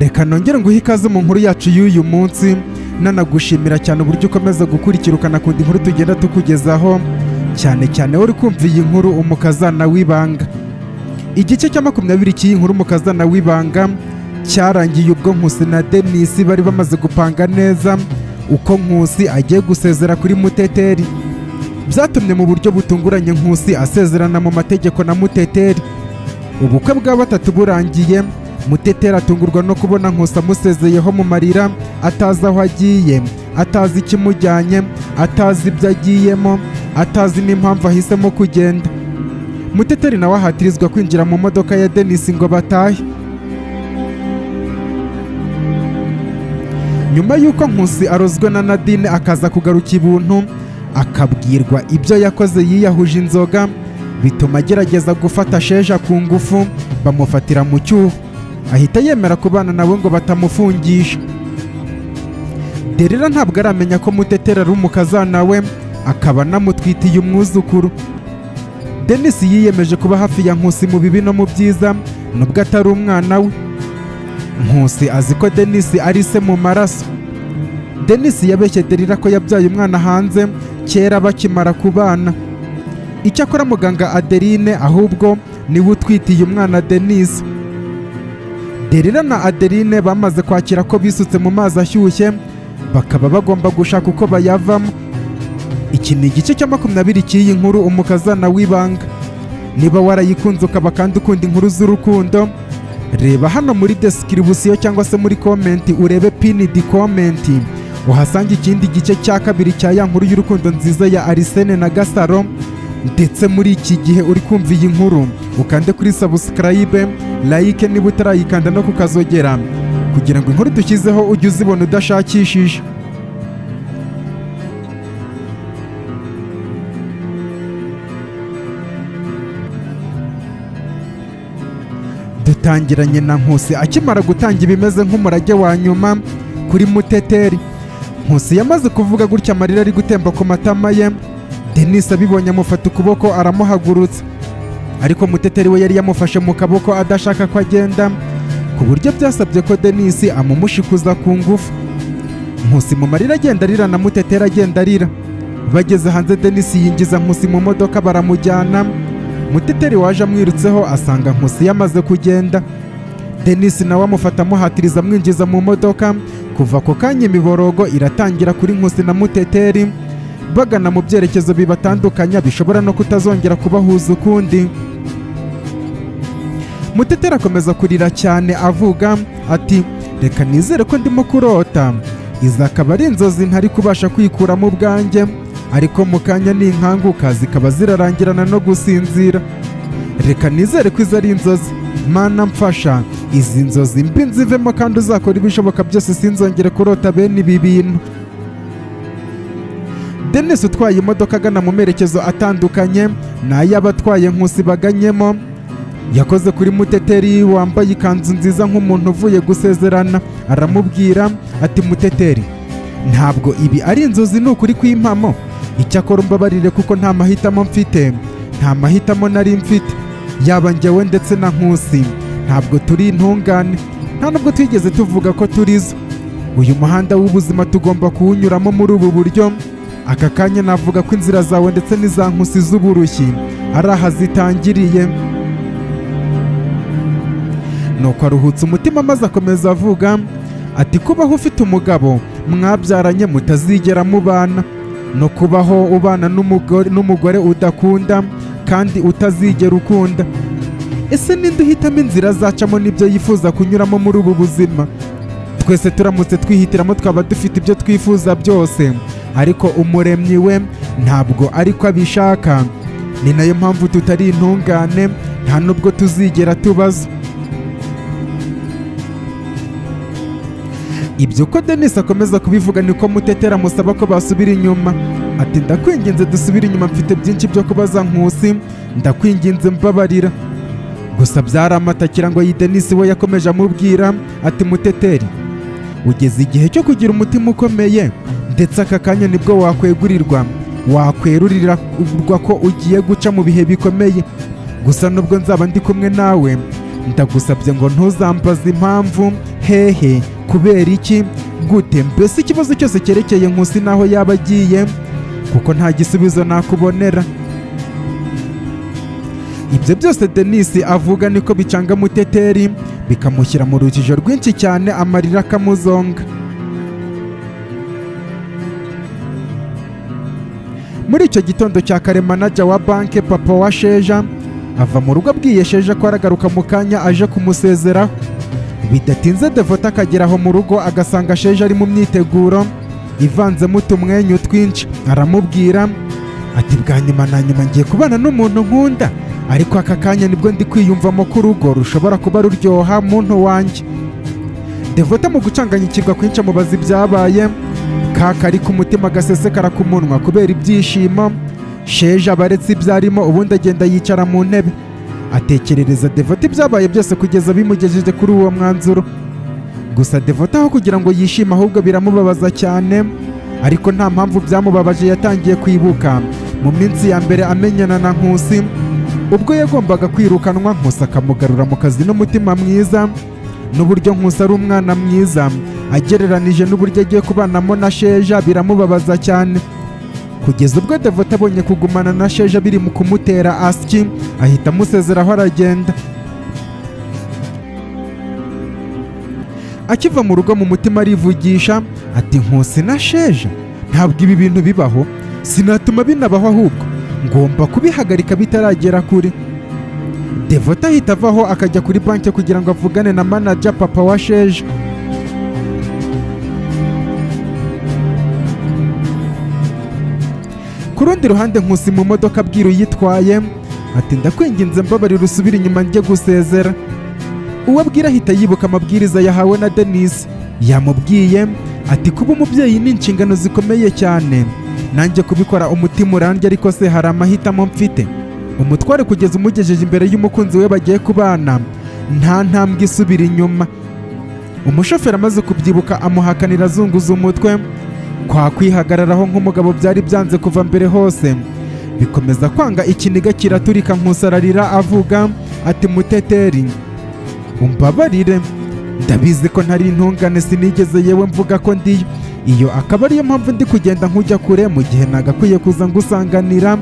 Reka nongere nguhe ikaze mu nkuru yacu y'uyu munsi, nanagushimira cyane uburyo ukomeza gukurikira ukanakunda inkuru tugenda tukugezaho, cyane cyane wowe uri kumva iyi nkuru Umukazana w'Ibanga. Igice cya 20 cy'iyi nkuru Umukazana w'Ibanga cyarangiye ubwo Nkusi na Denisi bari bamaze gupanga neza uko Nkusi agiye gusezera kuri Muteteri. Byatumye mu buryo butunguranye Nkusi asezerana mu mategeko na Muteteri. Ubukwe bwa batatu burangiye, Muteteri atungurwa no kubona Nkusi amusezeyeho mu marira, atazi aho agiye, atazi ikimujyanye, atazi ibyo agiyemo, atazi n'impamvu ahisemo kugenda. Muteteri nawe ahatirizwa kwinjira mu modoka ya Denisi ngo batahe. Nyuma y'uko Nkusi arozwe na Nadine akaza kugaruka ibuntu, akabwirwa ibyo yakoze yiyahuje inzoga, bituma agerageza gufata Sheja ku ngufu, bamufatira mu cyuho, ahita yemera kubana nawe ngo batamufungisha. Derira ntabwo aramenya ko Muteteri ari umukazana we, akaba anamutwitiye umwuzukuru. Denisi yiyemeje kuba hafi ya Nkusi mu bibi no mu byiza, nubwo atari umwana we. Nkusi azi ko Denisi ari se mu maraso. Denisi yabeshye Derira ko yabyaye umwana hanze kera bakimara kubana. Icyakora muganga Adeline ahubwo niwe utwitiye umwana Denise. Derira na Adeline bamaze kwakira ko bisutse mu mazi ashyushye, bakaba bagomba gushaka uko bayavamo. Iki ni igice cya 20 cy'iyi nkuru Umukazana w'Ibanga. Niba warayikunze ukaba kandi ukunda inkuru z'urukundo, reba hano muri description cyangwa se muri comment, urebe pinned comment, uhasanga ikindi gice cya kabiri cya ya nkuru y'urukundo nziza ya Arisene na Gasaro. Ndetse muri iki gihe uri kumva iyi nkuru, ukande kuri subscribe, like niba utarayikanda, no kukazogera kugira ngo inkuru dushyizeho ujye uzibona udashakishije. Dutangiranye na Nkusi akimara gutanga ibimeze nk'umurage wa nyuma kuri Muteteri. Nkusi yamaze kuvuga gutya amarira ari gutemba ku matama ye. Denise abibonye amufata ukuboko aramuhagurutsa, ariko Muteteri we yari yamufashe mu kaboko adashaka ko agenda, ku buryo byasabye ko Denise amumushikuza ku ngufu. Nkusi mu marira agenda arira na Muteteri agenda arira. Bageze hanze, Denise yinjiza Nkusi mu modoka baramujyana. Muteteri waje amwirutseho asanga Nkusi yamaze kugenda. Denise nawe amufata amuhatiriza amwinjiza mu modoka. Kuva ako kanya imiborogo iratangira kuri Nkusi na Muteteri, bagana mu byerekezo bibatandukanya bishobora no kutazongera kubahuza ukundi. Muteteri akomeza kurira cyane avuga ati: "Reka nizere ko ndimo kurota, izi akaba ari inzozi ntari kubasha kwikuramo ubwanjye, ariko mu kanya ninkanguka zikaba zirarangirana no gusinzira. Reka nizere ko izi ari inzozi. Mana mfasha izi nzozi mbi nzivemo, kandi uzakora ibishoboka byose sinzongere kurota bene ibi bintu." Denis utwaye imodoka agana mu merekezo atandukanye n'ay'abatwaye Nkusi baganyemo, yakoze kuri Muteteri wambaye ikanzu nziza nk'umuntu uvuye gusezerana, aramubwira ati: "Muteteri, ntabwo ibi ari inzozi, ni ukuri kw'impamo. Icyakora umbabarire kuko nta mahitamo mfite, nta mahitamo nari mfite. Yaba njyewe ndetse na Nkusi ntabwo turi intungane, nta nubwo twigeze tuvuga ko turizo. Uyu muhanda w'ubuzima tugomba kuwunyuramo muri ubu buryo. Aka kanya navuga ko inzira zawe ndetse n'iza Nkusi z'uburushyi ari aha zitangiriye." Nuko aruhutse umutima maze akomeza avuga ati: "Kubaho ufite umugabo mwabyaranye mutazigera mubana, no kubaho ubana n'umugore udakunda kandi utazigera ukunda, ese ninde uhitamo inzira azacamo n'ibyo yifuza kunyuramo muri ubu buzima? Twese turamutse twihitiramo twaba dufite ibyo twifuza byose, ariko Umuremyi we ntabwo ariko abishaka. Ni nayo mpamvu tutari intungane, nta nubwo tuzigera tubaza." Ibyo uko Denis akomeza kubivuga niko Muteteri amusaba ko basubira inyuma, ati: "Ndakwinginze dusubire inyuma, mfite byinshi byo kubaza Nkusi, ndakwinginze mbabarira." Gusa byari amatakira ngo iyi Denis we yakomeje amubwira ati: "Muteteri, ugeze igihe cyo kugira umutima ukomeye, ndetse aka kanya nibwo wakwegurirwa, wakwerurirwa ko ugiye guca mu bihe bikomeye. Gusa nubwo nzaba ndi kumwe nawe, ndagusabye ngo ntuzambaze impamvu Hehe? Kubera iki? Gute? Mbese ikibazo cyose cyerekeye Nkusi n'aho yaba agiye, kuko nta gisubizo nakubonera. Ibyo byose Denise avuga niko bicanga Muteteri, bikamushyira mu rujijo rwinshi cyane, amarira akamuzonga. Muri icyo gitondo cya kare, manager wa banki, papa wa Sheja, ava mu rugo abwiye Sheja ko aragaruka mu kanya aje kumusezeraho. Bidatinze Devota akagera aho mu rugo, agasanga Sheja ari mu myiteguro ivanzemo utumwenyu twinshi. Aramubwira ati: "Bwa nyuma na nyuma ngiye kubana n'umuntu nkunda, ariko aka kanya nibwo ndi kwiyumvamo ko urugo rushobora kuba ruryoha, muntu wanjye." Devota mu gucanganyikirwa kwinshi amubaza ibyabaye, kaka ku mutima gasesekara ku munwa kubera ibyishimo. Sheja abaretse ibyo arimo, ubundi agenda yicara mu ntebe, atekerereza Devota ibyabaye byose kugeza bimugejeje kuri uwo mwanzuro. Gusa Devota aho kugira ngo yishime, ahubwo biramubabaza cyane, ariko nta mpamvu byamubabaje. Yatangiye kwibuka mu minsi ya mbere amenyana na Nkusi, ubwo yagombaga kwirukanwa, Nkusi akamugarura mu kazi n'umutima mwiza, n'uburyo Nkusi ari umwana mwiza agereranije n'uburyo agiye kubanamo na Sheja. Biramubabaza cyane kugeza ubwo Devota abonye kugumana na Sheja biri mu kumutera asyi, ahita amusezeraho aragenda. Akiva mu rugo, mu mutima arivugisha ati: "Nkusi na Sheja, ntabwo ibi bintu bibaho, sinatuma binabaho, ahubwo ngomba kubihagarika bitaragera kure." Devota ahita avaho akajya kuri banki kugira ngo avugane na manager, papa wa Sheja. Ku rundi ruhande, Nkusi mu modoka abwira uyitwaye ati: "Ndakwinginze, mbabarira usubire inyuma njye gusezera." Uwo abwira ahita yibuka amabwiriza yahawe na Denise. Yamubwiye ati: "Kuba umubyeyi ni inshingano zikomeye cyane, nanjye kubikora umutima urandya, ariko se hari amahitamo mfite?" Umutware kugeza umugejeje imbere y'umukunzi we bagiye kubana, nta ntambwe isubira inyuma. Umushoferi amaze kubyibuka amuhakanira azunguza umutwe. Kwa kwihagararaho nk'umugabo byari byanze kuva mbere hose, bikomeza kwanga, ikiniga kiraturika. Nkusi ararira avuga ati: "Muteteri, umbabarire, ndabizi ko ntari intungane, sinigeze yewe mvuga ko ndiyo. Iyo akaba ariyo mpamvu ndi kugenda nkujya kure mu gihe nagakwiye kuza ngusanganira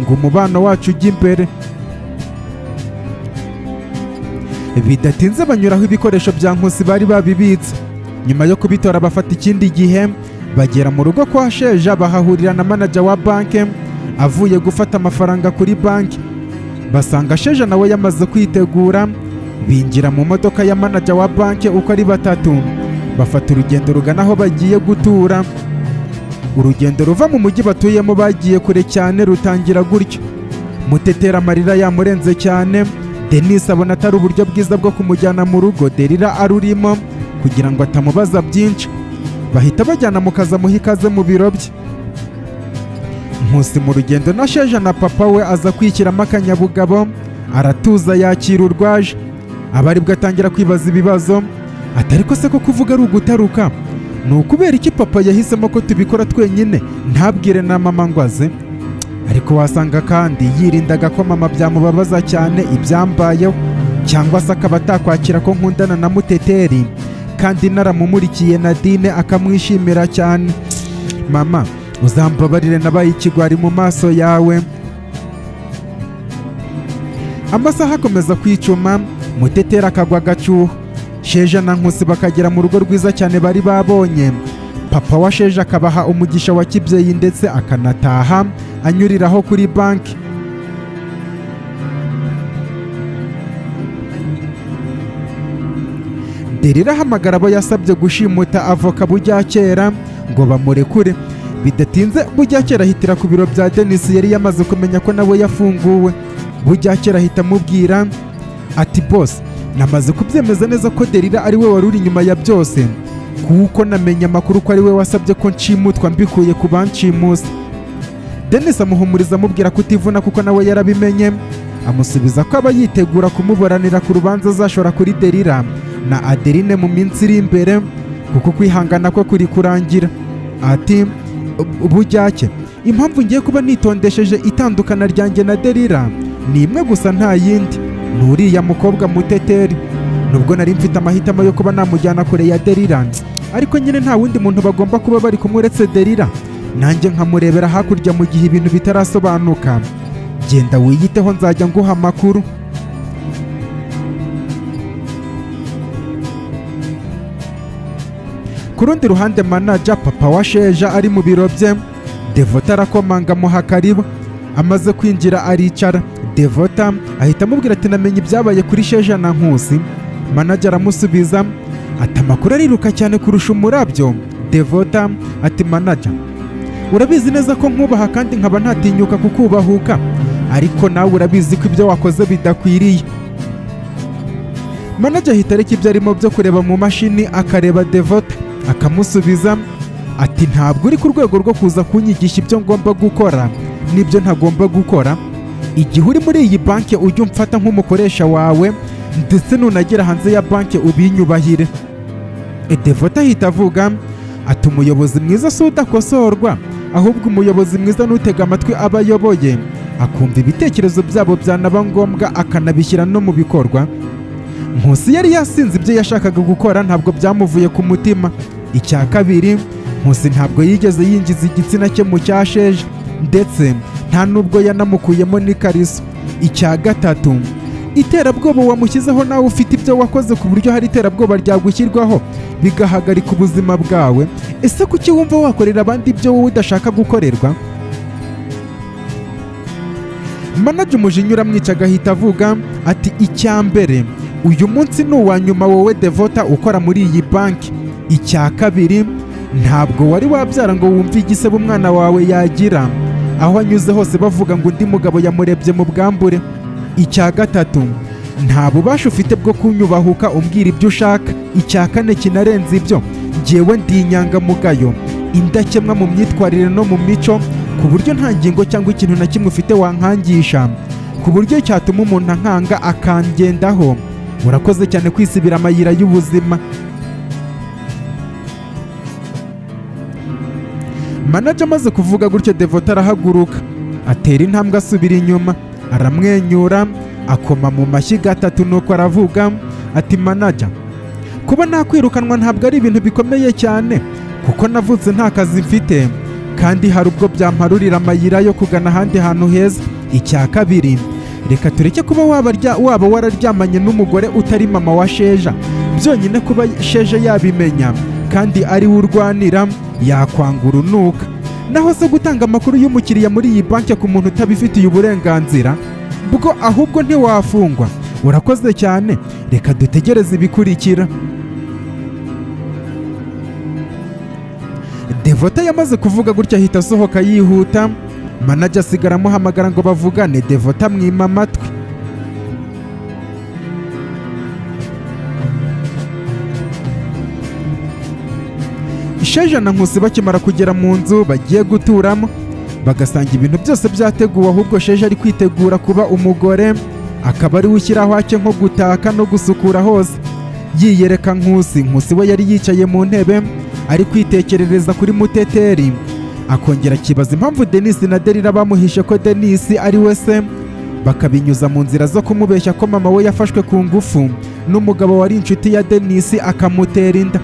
ngo umubano wacu ujye imbere." Bidatinze banyuraho ibikoresho bya Nkusi bari babibitse. Nyuma yo kubitora bafata ikindi gihe bagera mu rugo kwa Sheja, bahahurira na manager wa banki avuye gufata amafaranga kuri banki. Basanga Sheja nawe yamaze kwitegura. Binjira mu modoka ya manager wa banki uko ari batatu, bafata urugendo rugana aho bagiye gutura. Urugendo ruva mu mujyi batuyemo bagiye kure cyane rutangira gutyo, Mutetera amarira yamurenze cyane. Denise abona atari uburyo bwiza bwo kumujyana mu rugo Derira arurimo kugira ngo atamubaza byinshi. Bahita bajyana mu kazi, amuha ikaze mu biro bye. Nkusi mu rugendo na Sheja na papa we aza kwishyiramo akanyabugabo, aratuza, yakira urwaje. Aba aribwo atangira kwibaza ibibazo atari ko se ko kuvuga ari ugutaruka, ni ukubera iki papa yahisemo ko tubikora twenyine, ntabwire na mama ngo aze? Ariko wasanga kandi yirindaga ko mama byamubabaza cyane ibyambayeho, cyangwa se akaba atakwakira ko nkundana na Muteteri kandi naramumurikiye Nadine akamwishimira cyane. Mama, uzambabarire, nabaye ikigwari mu maso yawe. Amasaha akomeza kwicuma, Muteteri akagwa agacuho. Sheja na Nkusi bakagera mu rugo rwiza cyane bari babonye. Papa wa Sheja akabaha umugisha wa kibyeyi, ndetse akanataha anyuriraho kuri banki. Derira ahamagara abo yasabye gushimuta avoka Bujyakera ngo bamurekure. Bidatinze Bujyakera ahitira ku biro bya Denis, yari yamaze kumenya ko nawe yafunguwe. Bujyakera ahita amubwira ati: "Boss, namaze kubyemeza neza ko Derira ari we wari uri inyuma ya byose, kuko namenye amakuru ko ari we wasabye ko nshimutwa mbikuye ku banshimuse." Denis amuhumuriza amubwira kutivuna kuko nawe yarabimenye. Amusubiza ko aba yitegura kumuburanira ku rubanza azashora kuri Derira na Adeline mu minsi iri imbere, kuko kwihangana kwe kuri kurangira. Ati: "Bujyake, impamvu ngiye kuba nitondesheje itandukana ryanjye na Derira ni imwe gusa, nta yindi, ni uriya mukobwa Muteteri. Nubwo nari mfite amahitamo yo kuba namujyana kure ya Derira, ariko nyine nta wundi muntu bagomba kuba bari kumwe uretse Derira, nanjye nkamurebera hakurya mu gihe ibintu bitarasobanuka. Genda wiyiteho, nzajya nguha amakuru." Ku rundi ruhande, manager papa wa Sheja ari mu biro bye. Devota arakomanga, amuha karibu. Amaze kwinjira aricara. Devota ahita amubwira ati: "Namenye ibyabaye kuri Sheja na Nkusi." Manager aramusubiza ati: "Amakuru ariruka cyane kurusha umurabyo." Devota ati: "Manager, urabizi neza ko nkubaha kandi nkaba ntatinyuka kukubahuka, ariko nawe urabizi ko ibyo wakoze bidakwiriye." Manager ahita areka ibyo arimo byo kureba mu mashini, akareba Devota, akamusubiza ati: "Ntabwo uri ku rwego rwo kuza kunyigisha ibyo ngomba gukora n'ibyo ntagomba gukora. Igihe uri muri iyi banki ujye umfata nk'umukoresha wawe, ndetse nunagera hanze ya banki ubinyubahire." Devota ahita avuga ati: "Umuyobozi mwiza si udakosorwa, ahubwo umuyobozi mwiza n'utega amatwi abo ayoboye, akumva ibitekerezo byabo, byanaba ngombwa akanabishyira no mu bikorwa." Nkusi yari yasinze, ibyo yashakaga gukora ntabwo byamuvuye ku mutima. Icya kabiri, Nkusi ntabwo yigeze yinjiza igitsina cye mu cya Sheja, ndetse nta nubwo yanamukuyemo n'ikariso. Icya gatatu, iterabwoba wamushyizeho, nawe ufite ibyo wakoze ku buryo hari iterabwoba ryagushyirwaho bigahagarika ubuzima bwawe. Ese kuki wumva wakorera abandi ibyo wowe udashaka gukorerwa? Manager umujinya uramwica, agahita avuga ati: "Icya mbere, uyu munsi ni uwa nyuma wowe Devota ukora muri iyi banki. Icya kabiri, ntabwo wari wabyara ngo wumve igisebo umwana wawe yagira aho anyuze hose bavuga ngo undi mugabo yamurebye mu bwambure. Icya gatatu, nta bubasha ufite bwo kunyubahuka umbwira ibyo ushaka. Icya kane kinarenze ibyo, njyewe ndi inyangamugayo, indakemwa mu myitwarire no mu mico, ku buryo nta ngingo cyangwa ikintu na kimwe ufite wankangisha ku buryo cyatuma umuntu ankanga akangendaho. Urakoze cyane kwisibira amayira y'ubuzima." Manager amaze kuvuga gutyo, Devota arahaguruka, atera intambwe asubira inyuma, aramwenyura, akoma mu mashyi gatatu, nuko aravuga ati: "Manager, kuba nakwirukanwa ntabwo ari ibintu bikomeye cyane, kuko navutse nta kazi mfite, kandi hari ubwo byamparurira amayira yo kugana ahandi hantu heza. Icya kabiri, reka tureke kuba waba wararyamanye n'umugore utari mama wa Sheja. Byonyine kuba Sheja yabimenya kandi ari we urwanira, yakwanga urunuka. Naho se gutanga amakuru y'umukiriya muri iyi banki ku muntu utabifitiye uburenganzira bwo, ahubwo ntiwafungwa? Urakoze cyane, reka dutegereze ibikurikira." Devota yamaze kuvuga gutya ahita asohoka yihuta. Manager asigara amuhamagara ngo bavugane. Devota amwima amatwi. Sheja na Nkusi bakimara kugera mu nzu bagiye guturamo, bagasanga ibintu byose byateguwe, ahubwo Sheja ari kwitegura kuba umugore, akaba ari we ushyiraho ake nko gutaka no gusukura hose. Yiyereka Nkusi. Nkusi we yari yicaye mu ntebe ari kwitekerereza kuri Muteteri, akongera akibaza impamvu Denise na Derira bamuhishe ko Denise ari we se, bakabinyuza mu nzira zo kumubeshya ko mama we yafashwe ku ngufu n'umugabo wari inshuti ya Denise akamutera inda.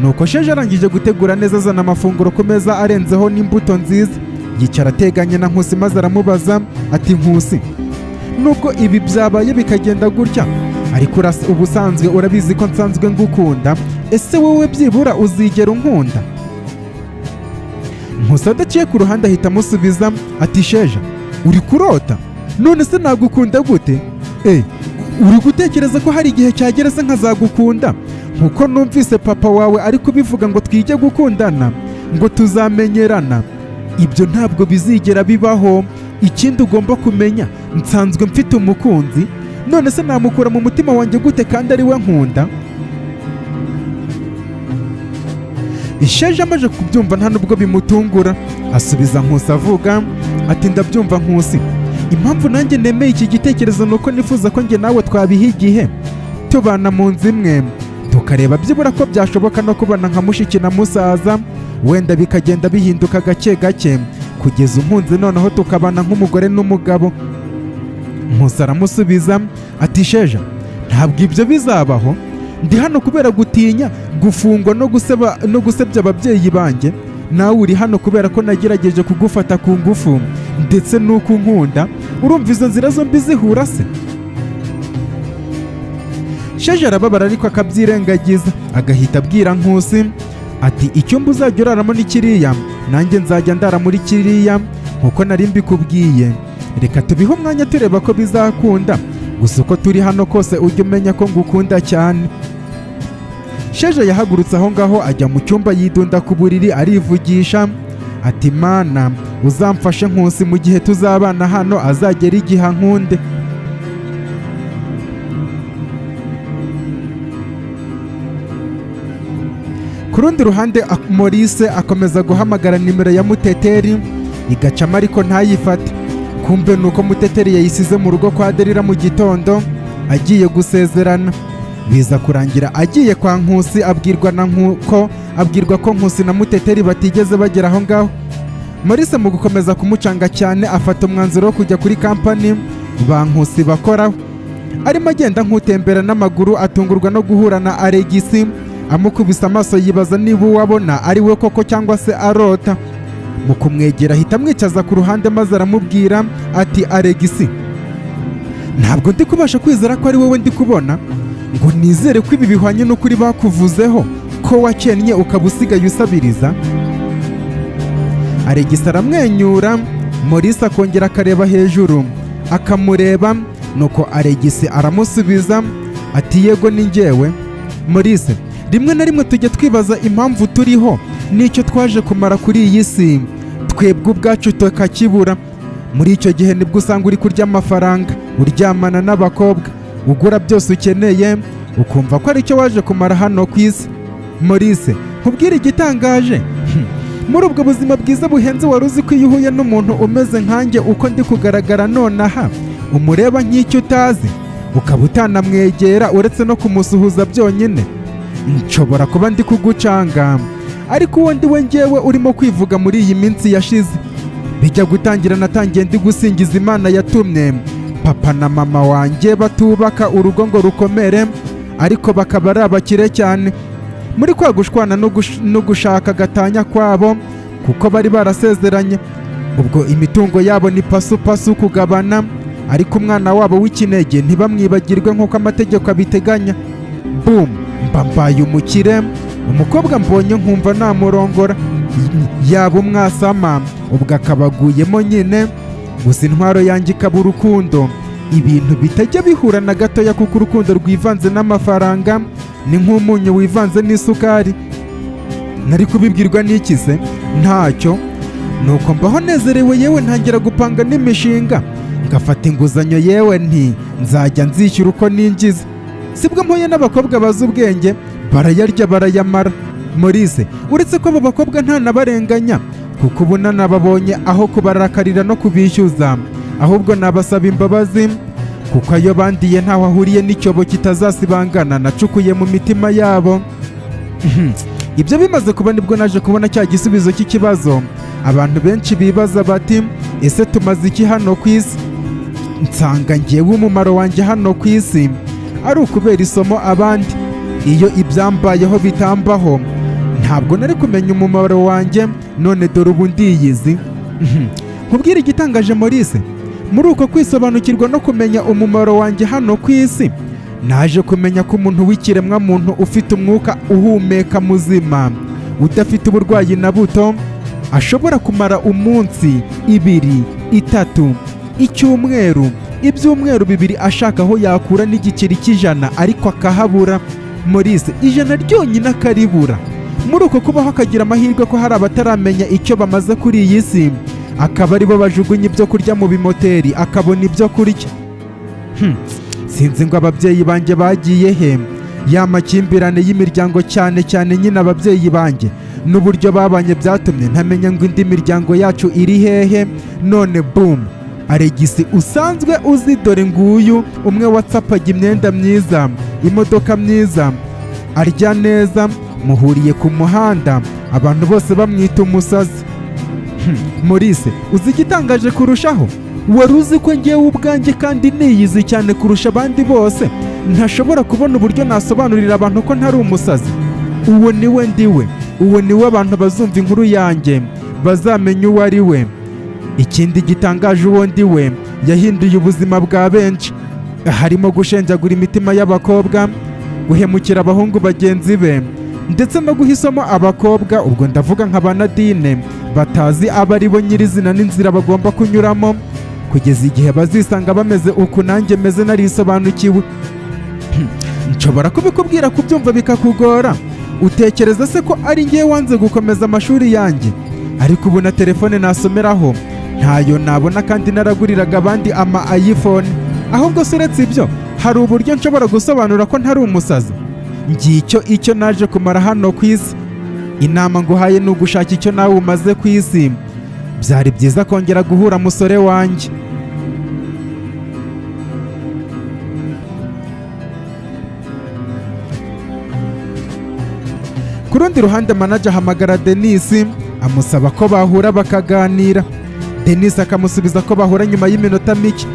Nuko Sheja arangije gutegura neza, azana amafunguro ku meza arenzeho n'imbuto nziza, yicara ateganye na Nkusi, maze aramubaza ati: "Nkusi, nubwo ibi byabaye bikagenda gutya, ariko ubusanzwe urabizi ko nsanzwe ngukunda. Ese wowe byibura uzigera unkunda?" Nkusi adaciye ku ruhande ahita amusubiza ati: "Sheja, uri kurota. None se nagukunda gute? Uri gutekereza ko hari igihe cyagera se nkazagukunda nkuko numvise papa wawe ari kubivuga ngo twige gukundana, ngo tuzamenyerana? Ibyo ntabwo bizigera bibaho. Ikindi ugomba kumenya, nsanzwe mfite umukunzi. None se namukura mu mutima wanjye gute kandi ari we nkunda?" Isheja amaze kubyumva nta nubwo bimutungura, asubiza Nkusi avuga ati: "Ndabyumva Nkusi. Impamvu nanjye nemeye iki gitekerezo ni uko nifuza ko njye nawe twabiha igihe, tubana mu nzu imwe, tukareba byibura ko byashoboka no kubana nka mushiki na musaza, wenda bikagenda bihinduka gake gake kugeza unkunze, noneho tukabana nk'umugore n'umugabo." Nkusi aramusubiza ati: "Sheja, ntabwo nigeze nkubwira ko nzakunda." Ntabwo ibyo bizabaho. Ndi hano kubera gutinya gufungwa no guseba no gusebya ababyeyi banjye. Nawe uri hano kubera ko nagerageje kugufata ku ngufu ndetse n'uko unkunda. Urumva izo nzira zombi zihura se?" Sheja arababara ariko akabyirengagiza, agahita abwira Nkusi ati: "Icyumba uzajya uraramo ni kiriya, nanjye nzajya ndara muri kiriya nkuko nari mbikubwiye. Reka tubihe umwanya tureba ko bizakunda. Gusa uko turi hano kose ujye umenya ko ngukunda cyane." Sheja yahagurutse aho ngaho ajya mu cyumba, yidunda ku buriri, arivugisha ati: "Mana, uzamfashe Nkusi mu gihe tuzabana hano azagera igihe ankunde." Ku rundi ruhande, Maurice akomeza guhamagara nimero ya Muteteri igacamo ariko ntayifate. Kumbe ni uko Muteteri yayisize mu rugo kwa Derira mu gitondo agiye gusezerana. Biza kurangira agiye kwa Nkusi, abwirwa na nkuko abwirwa ko Nkusi na Muteteri batigeze bagera aho ngaho. Maurice mu gukomeza kumucanga cyane afata umwanzuro wo kujya kuri kampani ba Nkusi bakoraho. Arimo agenda nk'utembera n'amaguru, atungurwa no guhura na Aregisi. Amukubise amaso yibaza niba uwo abona ari we koko cyangwa se arota. Mu kumwegera ahita amwicaza ku ruhande maze aramubwira ati: "Aregisi, ntabwo ndi kubasha kwizera ko ari wowe ndi kubona, ngo nizere ko ibi bihwanye n'ukuri bakuvuzeho ko wakennye ukaba usigaye usabiriza." Aregisi aramwenyura, Maurice akongera akareba hejuru akamureba. Nuko Aregisi aramusubiza ati: "Yego, ni njyewe." "Maurice, rimwe na rimwe tujya twibaza impamvu turiho n'icyo twaje kumara kuri iyi si, twebwe ubwacu tukakibura. Muri icyo gihe nibwo usanga uri kurya amafaranga, uryamana n'abakobwa, ugura byose ukeneye, ukumva ko aricyo waje kumara hano ku isi. Maurice, nkubwire igitangaje? Muri ubwo buzima bwiza buhenze, wari uzi ko iyo uhuye n'umuntu umeze nkanjye uko ndi kugaragara nonaha, umureba nk'icyo utazi, ukaba utanamwegera uretse no kumusuhuza byonyine? Nshobora kuba ndi kugucanga, ariko uwo ndi we ngewe urimo kwivuga muri iyi minsi yashize. Bijya gutangira natangiye ndi gusingiza Imana yatumye papa na mama wanjye batubaka urugo ngo rukomere, ariko bakaba ari abakire cyane. Muri kwa gushwana no gushaka agatanya kwabo, kuko bari barasezeranye, ubwo imitungo yabo ni pasupasu kugabana, ariko umwana wabo w'ikinege ntibamwibagirwe nk'uko amategeko abiteganya. Boom, mba mbaye umukire. Umukobwa mbonye nkumva namurongora, yaba umwasama ubwo akaba aguyemo nyine. Gusa intwaro yanjye ikaba urukundo, ibintu bitajya bihura na gatoya, kuko urukundo rwivanze n'amafaranga ni nk'umunyu wivanze n'isukari. Nari kubibwirwa n'iki se? Ntacyo. Nuko mbaho nezerewe, yewe ntangira gupanga n'imishinga, ngafata inguzanyo, yewe nti nzajya nzishyura uko ninjiza. Sibwo mpuye n'abakobwa bazi ubwenge, barayarya barayamara. Maurice, uretse ko abo bakobwa ntanabarenganya, kuko ubu nanababonye aho kubarakarira no kubishyuza, ahubwo nabasaba imbabazi, kuko ayo bandiye ntaho ahuriye n'icyobo kitazasibangana nacukuye mu mitima yabo. Ibyo bimaze kuba nibwo naje kubona cya gisubizo cy'ikibazo abantu benshi bibaza bati: 'Ese tumaze iki hano ku isi?' Nsanga ngewe umumaro wanjye hano ku isi ari ukubera isomo abandi. Iyo ibyambayeho bitambaho, ntabwo nari kumenya umumaro wanjye. None dore ubu ndiyizi." Nkubwire igitangaje, Maurice? Muri uko kwisobanukirwa no kumenya umumaro wanjye hano ku isi, naje kumenya ko umuntu w'ikiremwamuntu ufite umwuka uhumeka, muzima, udafite uburwayi na buto, ashobora kumara umunsi, 2, 3, icyumweru, ibyumweru 2 ashaka aho yakura n'igiceri cy'ijana, ariko akahabura. Maurice, 100 ryonyine akaribura. Muri uko kubaho akagira amahirwe ko hari abataramenya icyo bamaze kuri iyi si, akaba aribo bajugunya ibyo kurya mu bimoteri, akabona ibyo kurya. Sinzi ngo ababyeyi banjye bagiye he. Ya makimbirane y'imiryango, cyane cyane nyine ababyeyi banjye n'uburyo babanye, byatumye ntamenya ngo indi miryango yacu iri hehe. None boom, Aregisi usanzwe uzi, dore nguyu umwe watsapaga imyenda myiza, imodoka myiza, arya neza, muhuriye ku muhanda, abantu bose bamwita umusazi. Maurice, uzi igitangaje kurushaho? Wari uzi ko ngewe ubwanjye kandi niyizi cyane kurusha abandi bose? Ntashobora kubona uburyo nasobanurira abantu ko ntari umusazi. Uwo ni we ndiwe, uwo ni we abantu bazumva inkuru yanjye bazamenya uwo ari we. Ikindi gitangaje, uwo ndi we yahinduye ubuzima bwa benshi, harimo gushenjagura imitima y'abakobwa, guhemukira abahungu bagenzi be, ndetse no guha isomo abakobwa, ubwo ndavuga nka ba Nadine, batazi abo ari bo nyirizina n'inzira bagomba kunyuramo kugeza igihe bazisanga bameze uku nanjye meze narisobanukiwe. Nshobora kubikubwira kubyumva bikakugora. Utekereza se ko ari ngewe wanze gukomeza amashuri yanjye? Ariko ubu na telefone nasomeraho ntayo nabona, kandi naraguriraga abandi ama iPhone. Ahubwo se uretse ibyo, hari uburyo nshobora gusobanura ko ntari umusazi? Ngicyo icyo naje kumara hano ku isi. Inama nguhaye ni ugushaka icyo nawe umaze ku isi. Byari byiza kongera guhura, musore wanjye. Ku rundi ruhande, manager ahamagara Denis, amusaba ko bahura bakaganira. Denis akamusubiza ko bahura nyuma y'iminota mike.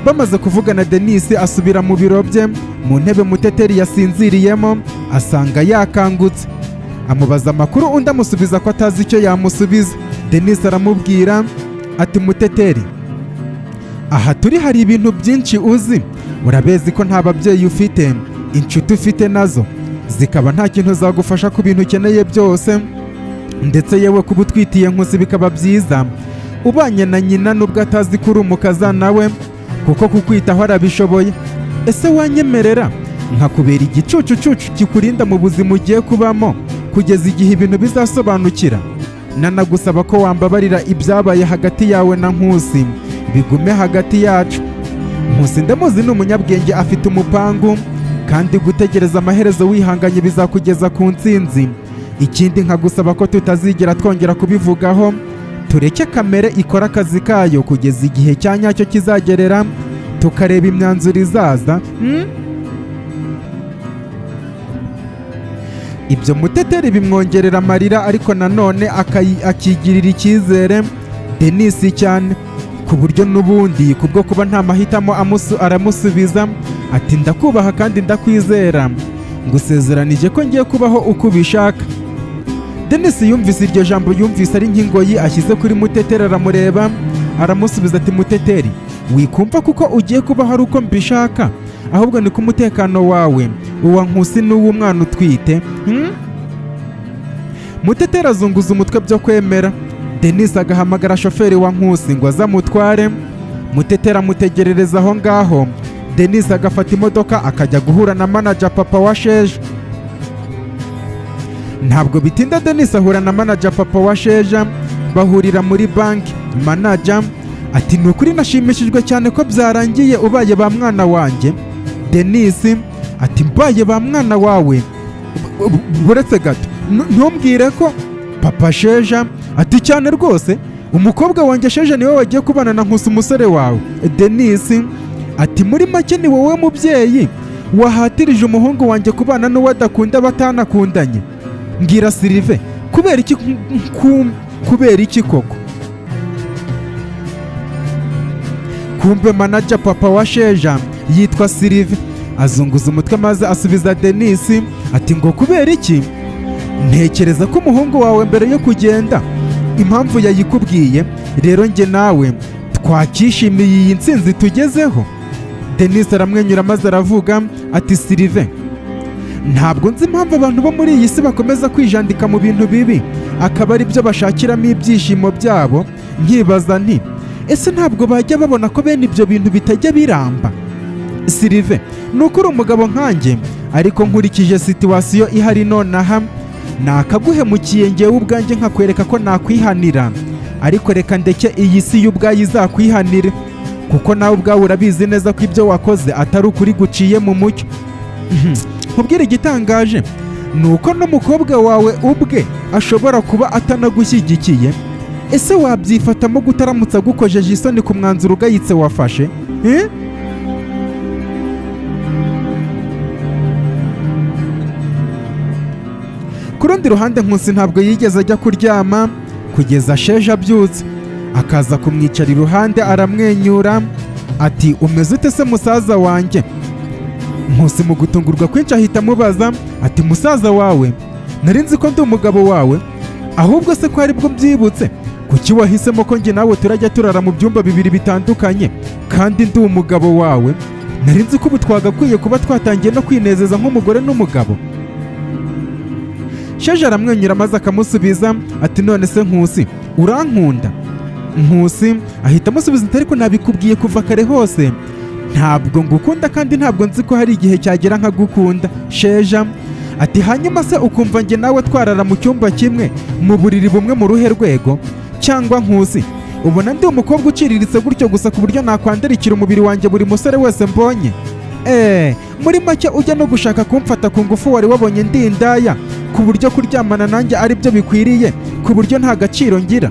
Bamaze kuvugana, Denis asubira mu biro bye, mu ntebe Muteteri yasinziriyemo asanga yakangutse. Amubaza amakuru, undi amusubiza ko atazi icyo yamusubiza. Denis aramubwira ati: "Muteteri, aha turi hari ibintu byinshi uzi. Urabizi ko nta babyeyi ufite, inshuti ufite nazo zikaba nta kintu zagufasha ku bintu ukeneye byose, ndetse yewe kuba utwitiye Nkusi bikaba byiza ubanye na nyina, nubwo atazi ko uri umukazana we, kuko kukwitaho arabishoboye. Ese wanyemerera nkakubera igicucucucu kikurinda mu buzima ugiye kubamo kugeza igihe ibintu bizasobanukira? Nanagusaba ko wambabarira ibyabaye hagati yawe na Nkusi bigume hagati yacu. Nkusi ndamuzi, ni umunyabwenge, afite umupangu, kandi gutegereza amaherezo wihanganye bizakugeza ku ntsinzi. Ikindi nkagusaba ko tutazigera twongera kubivugaho, tureke kamere ikora akazi kayo kugeza igihe cya nyacyo kizagerera, tukareba imyanzuro izaza, Ibyo Muteteri bimwongerera amarira, ariko nanone akigirira icyizere Denis cyane, ku buryo n'ubundi kubwo kuba nta mahitamo aramusubiza ati: "Ndakubaha kandi ndakwizera, ngusezeranije ko ngiye kubaho uko ubishaka." Denis yumvise iryo jambo, yumvise ari nk'ingoyi ashyize kuri Muteteri. Aramureba, aramusubiza ati: "Muteteri, wikumva kuko ugiye kubaho ari uko mbishaka, ahubwo ni ku mutekano wawe, uwa Nkusi n'uw'umwana utwite, Muteteri azunguza umutwe byo kwemera. Denis agahamagara shoferi wa Nkusi ngo azamutware. Muteteri amutegerereza aho ngaho. Denis agafata imodoka akajya guhura na manager papa wa Sheja. Ntabwo bitinda, Denis ahura na manager papa wa Sheja, bahurira muri banki. Manager ati: "Ni ukuri nashimishijwe cyane ko byarangiye ubaye ba mwana wanjye." Denis ati: "Mbaye ba mwana wawe? Buretse gato, ntumbwire ko papa Sheja?" Ati: "Cyane rwose, umukobwa wanjye Sheja niwe wagiye kubana na Nkusi, umusore wawe." Denis ati: "Muri make ni wowe mubyeyi wahatirije umuhungu wanjye kubana n'uwo adakunda batanakundanye? Mbwira Sirive, kubera iki? Kubera iki koko?" Kumbe manager papa wa Sheja yitwa Sirive. Azunguza umutwe maze asubiza Denis ati: "Ngo kubera iki? Ntekereza ko umuhungu wawe mbere yo kugenda impamvu yayikubwiye. Rero njye nawe twakishimiye iyi ntsinzi tugezeho." Denis aramwenyura maze aravuga ati: "Sirive, ntabwo nzi impamvu abantu bo muri iyi si bakomeza kwijandika mu bintu bibi, akaba ari byo bashakiramo ibyishimo byabo. Nkibaza nti: ese ntabwo bajya babona ko bene ibyo bintu bitajya biramba? Sirive, ni uko uri umugabo nkanjye, ariko nkurikije situation ihari nonaha, nakaguhemukiye ngewe ubwanjye nkakwereka ko nakwihanira, ariko reka ndeke iyi si y'ubwayo izakwihanire, kuko nawe ubwawe urabizi neza ko ibyo wakoze atari ukuri guciye mu mucyo. Nkubwire igitangaje ni uko n'umukobwa wawe ubwe ashobora kuba atanagushyigikiye. Ese wabyifatamo gutaramutse agukojeje isoni ku mwanzuro ugayitse wafashe, eh?" Ku rundi ruhande, Nkusi ntabwo yigeze ajya kuryama kugeza Sheja abyutse, akaza kumwicara iruhande. Aramwenyura ati: "Umeze ute se musaza wanjye?" Nkusi mu gutungurwa kwinshi ahita amubaza ati: "Musaza wawe? Nari nzi ko ndi umugabo wawe. Ahubwo se ko aribwo mbyibutse, kuki wahisemo ko njye nawe turajya turara mu byumba bibiri bitandukanye kandi ndi umugabo wawe? Nari nzi ko ubu twagakwiye kuba twatangiye no kwinezeza nk'umugore n'umugabo." Sheja aramwenyura maze akamusubiza ati: "None se Nkusi, urankunda?" Nkusi ahita amusubiza ati: "Ariko nabikubwiye kuva kare hose, ntabwo ngukunda kandi ntabwo nzi ko hari igihe cyagera nkagukunda." Sheja ati: "Hanyuma se ukumva njye nawe twarara mu cyumba kimwe, mu buriri bumwe, mu ruhe rwego? Cyangwa Nkusi, ubona ndi umukobwa uciriritse gutyo gusa ku buryo nakwandarikira umubiri wanjye buri musore wese mbonye? Eee, muri make ujya no gushaka kumfata ku ngufu wari wabonye ndi indaya, ku buryo kuryamana nanjye ari byo bikwiriye, ku buryo nta gaciro ngira?"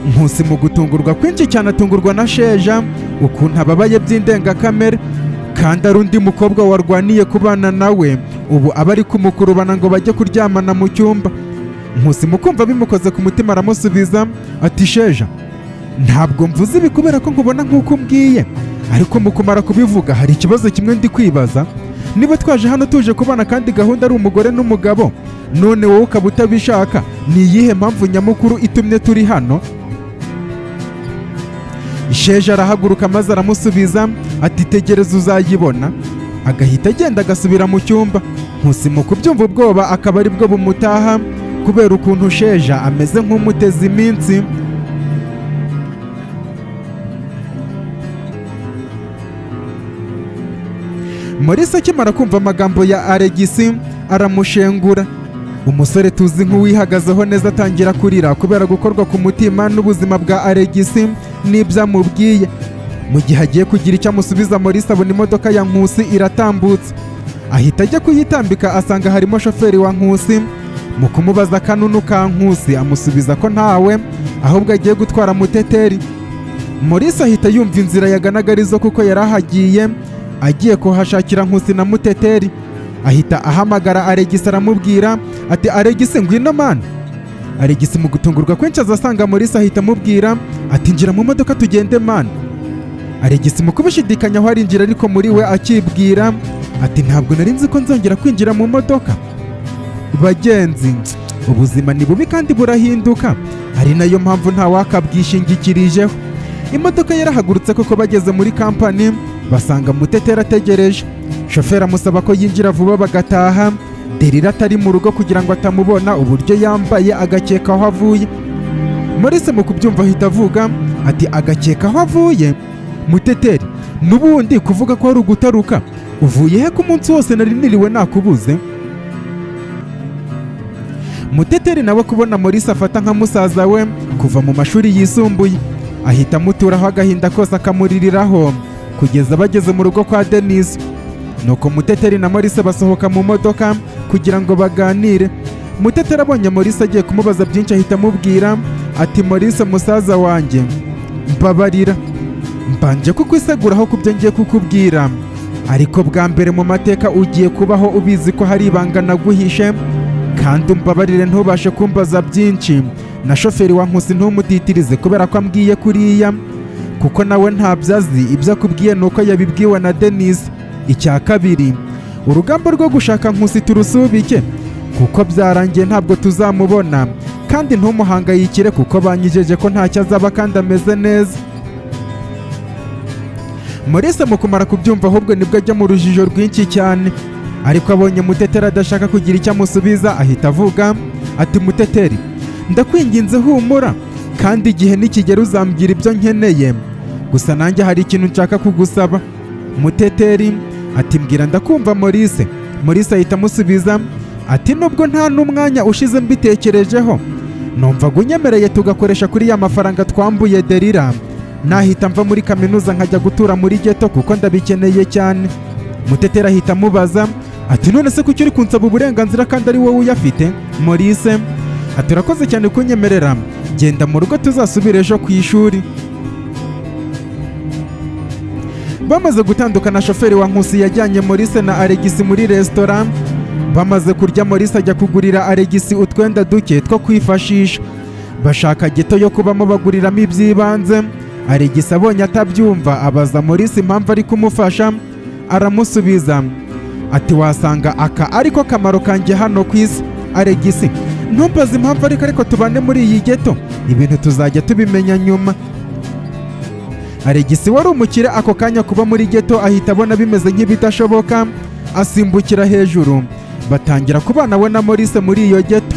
Nkusi mu gutungurwa kwinshi cyane atungurwa na Sheja ukuntu ababaye by'indengakamere, kandi ari undi mukobwa warwaniye kubana nawe, ubu aba ari kumukurubana ngo bajye kuryamana mu cyumba. Nkusi mu kumva bimukoze ku mutima aramusubiza ati: "Sheja, ntabwo mvuze ibi kubera ko nkubona nk'uko umbwiye, ariko mu kumara kubivuga hari ikibazo kimwe ndi kwibaza. Niba twaje hano tuje kubana kandi gahunda ari umugore n'umugabo, none wowe ukaba utabishaka, ni iyihe mpamvu nyamukuru itumye turi hano?" Sheja arahaguruka maze aramusubiza ati: "Tegereza uzayibona." Agahita agenda agasubira mu cyumba. Nkusi mu kubyumva ubwoba akaba aribwo bumutaha kubera ukuntu Sheja ameze nk'umuteze iminsi. Maurice akimara kumva amagambo ya Alegisi aramushengura. Umusore tuzi nk'uwihagazeho neza atangira kurira kubera gukorwa ku mutima n'ubuzima bwa Alegisi n'ibyo amubwiye. Mu gihe agiye kugira icyo amusubiza, Maurice abona imodoka ya Nkusi iratambutse, ahita ajya kuyitambika asanga harimo shoferi wa Nkusi. Mu kumubaza akanunu ka Nkusi, amusubiza ko ntawe, ahubwo agiye gutwara Muteteri. Maurice ahita yumva inzira yaganaga arizo, kuko yari ahagiye agiye kuhashakira Nkusi na Muteteri. Ahita ahamagara Aregisi aramubwira ati: "Aregisi, ngwino man." Aregisi mu gutungurwa kwinshi aza asanga Maurice, ahita amubwira ati: "Injira mu modoka tugende man." Aregisi mu kubishidikanyaho arinjira, ariko muri we akibwira ati: "Ntabwo nari nzi ko nzongera kwinjira mu modoka." Bagenzi, ubuzima ni bubi kandi burahinduka, ari nayo mpamvu nta wakabwishingikirijeho. Imodoka yarahagurutse koko, bageze muri kampani basanga Muteteri ategereje. Shoferi amusaba ko yinjira vuba bagataha Derira atari mu rugo, kugira ngo atamubona uburyo yambaye agakeka aho avuye. Maurice mu kubyumva ahita avuga ati: "Agakeka aho avuye? Muteteri, n'ubundi kuvuga ko ari ugutaruka, uvuye he ko umunsi wose nari niriwe nakubuze?" Muteteri nawe kubona Maurice afata nka musaza we kuva mu mashuri yisumbuye, ahita amuturaho agahinda kose akamuririraho kugeza bageze mu rugo kwa Denise. Nuko Muteteri na Maurice basohoka mu modoka kugira ngo baganire. Muteteri abonye Maurice agiye kumubaza byinshi, ahita amubwira ati: "Maurice musaza wanjye, mbabarira mbanje kukwiseguraho ku byo ngiye kukubwira, ariko bwa mbere mu mateka ugiye kubaho ubizi ko hari ibanga naguhishe, kandi umbabarire ntubashe kumbaza byinshi, na shoferi wa Nkusi ntumutitirize kubera ko ambwiye kuriya, kuko nawe ntabyo azi. Ibyo akubwiye ni uko yabibwiwe na Denise. Icya kabiri, urugamba rwo gushaka Nkusi turusubike kuko byarangiye, ntabwo tuzamubona, kandi ntumuhangayikire kuko banyijeje ko ntacyo azaba kandi ameze neza." Maurice mu kumara kubyumva ahubwo nibwo ajya mu rujijo rwinshi cyane, ariko abonye Muteteri adashaka kugira icyo amusubiza, ahita avuga ati: "Muteteri, ndakwinginze humura, kandi igihe nikigera uzambwira ibyo nkeneye. Gusa nanjye hari ikintu nshaka kugusaba." Muteteri ati: "Mbwira, ndakumva Maurice." Maurice ahita amusubiza ati: "Nubwo nta n'umwanya ushize mbitekerejeho, numvaga unyemereye tugakoresha kuri ya mafaranga twambuye Derira, nahita mva muri kaminuza nkajya gutura muri ghetto kuko ndabikeneye cyane." Muteteri ahita amubaza ati: "None se kuki uri kunsaba uburenganzira kandi ari wowe uyafite?" Maurice ati: "Urakoze cyane kunyemerera, genda mu rugo, tuzasubire ejo ku ishuri." Bamaze gutandukana, shoferi wa Nkusi yajyanye Maurice na Alegisi muri resitora. Bamaze kurya, Maurice ajya kugurira Alegisi utwenda duke two kwifashisha. Bashaka ghetto yo kubamo, baguriramo iby'ibanze. Alegisi abonye atabyumva, abaza Maurice impamvu ari kumufasha. Aramusubiza ati: "Wasanga aka ariko kamaro kanjye hano ku isi. Alegisi, ntumbaze impamvu, ariko tubane muri iyi ghetto, ibintu tuzajya tubimenya nyuma." Alegisi wari umukire, ako kanya kuba muri ghetto ahita abona bimeze nk'ibidashoboka, asimbukira hejuru, batangira kubana we na Maurice muri iyo ghetto.